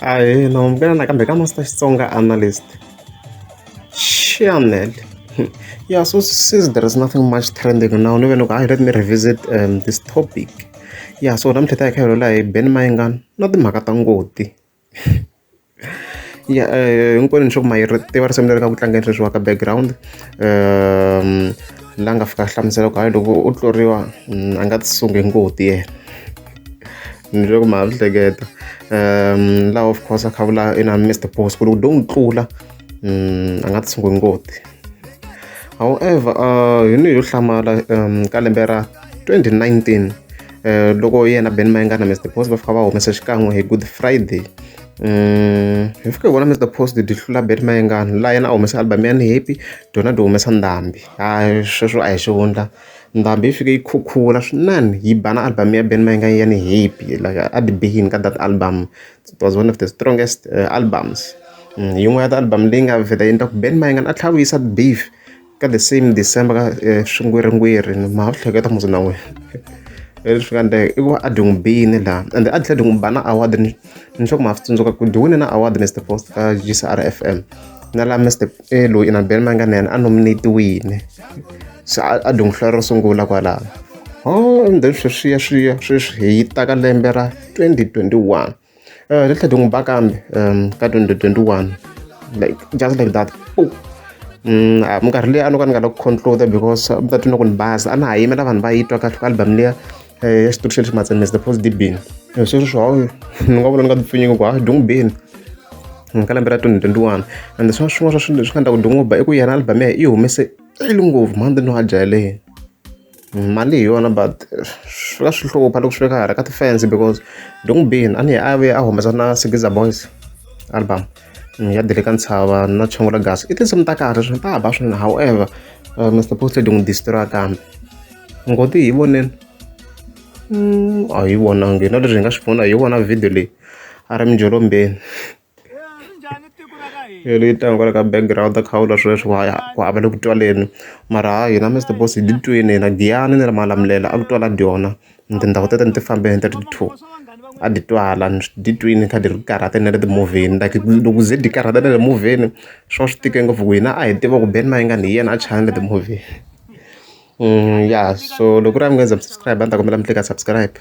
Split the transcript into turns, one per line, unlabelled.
Ahee na amukela nakambe ka Master Xitsonga Analyst Channel. Yeah, so since there is nothing much trending now, ni ve ni ku hayi let me revisit this topic. Yeah, so namuntlha hi ta hi kha hi vulavula hi Benny Mayengani na timhaka ta ngoti. Yeah, hinkwenu ni sure ku ma yi tiva risimu leri nga ku tlangeni sweswi wa ka background la nga fika hlamusela ku hayi loko u tluriwa a nga ti sungi ngoti yena ni loko ma ha swi hleketa laha of course a kha vula ina Mr Post ku loko do n'wi tlula a nga ti sungi ngoti however hi ni yo hlamala ka lembe ra 2019 loko yena Benny Mayengani na Mr Post va fika va humesa xikan'we hi Good Friday hi fike hi vona Mr Post dyi hlula Benny Mayengani laha yena a humesa album ya Ni Happy dyona dyi humesa Ndhambi hayi sweswo a hi xihundla Ndhambi yi fike yi khukhula swinene yi ba na album ya Benny Mayengani ya Ni Happy like a ti bini ka that album it was one of the strongest albums yin'wana ya ti-album leyi nga vheta yi endla ku Benny Mayengani a tlhela a vuyisa beef ka the same December ka swingwiringwiri ma ha swi hleketa musi na n'wina leswi nga endleka i ku va a dyi n'wi bini laha ende a tlhela dyi n'wi ba na award ni ni sure ku ma swi tsundzuka ku dyi wine na award Mr Post ka G_C_R_F_M na laha Mr loyi na Benny Mayengani na yena a nominate-wile se a dyi n'wi hlula ro sungula kwalano oh and then sweswiya swiya sweswi hi ta ka lembe ra 2021 ri tlhela ri n'wi ba kambe ka 2021 like just like that minkarhi liya a no ka ni nga la ku conclude because mi ta twa na ku ni baza a na ha yimela vanhu va yi twa kahle ku album liya ya xitori xexi Matsena Mr Post dibini sweswo hawu ni nga vula ni nga ti pfinyingi ku hayi dyi n'wi bini ka lembe ra 2021 and swin'wana swin'wana swa swilo leswi nga endla ku dyi n'wi ba i ku yena album ya yena i humese early ngopfu mhani no a jahele mali hi yona but swi va swi hlupha loko swi fika hala ka ti-fans because dyi n'wi bini a ni a vuya a humesa na Sikiza Boys album ya Dilika Ntshava na Chongola Gas i tinsimu ta kahle swinene ta ba swinene however Mr Post dyi n'wi destroy kambe ngoti hi voneni a hi vonangi na leswi hi nga swi vona hi vona video leyi a ri mijolombeni leyi tlanga kwala ka background a kha vula sweswo ku hava le ku twaleni mara hayi hina Mr Boss hi titweni hina Giyani na Malamulele a ku twala dyona tindhawu teto ni ti fambeni ti ri two a ti twala ni ti twini kha ti ri karhata na le timovheni like loko ze di karhata na le movheni swa swi tike ngopfu ku hina a hi tiva ku Benny Mayengani hi yena a chaya na le timovheni ya so loko ku ri a mi nga za mi subscribe a ni ta kombela mi tlika subscribe.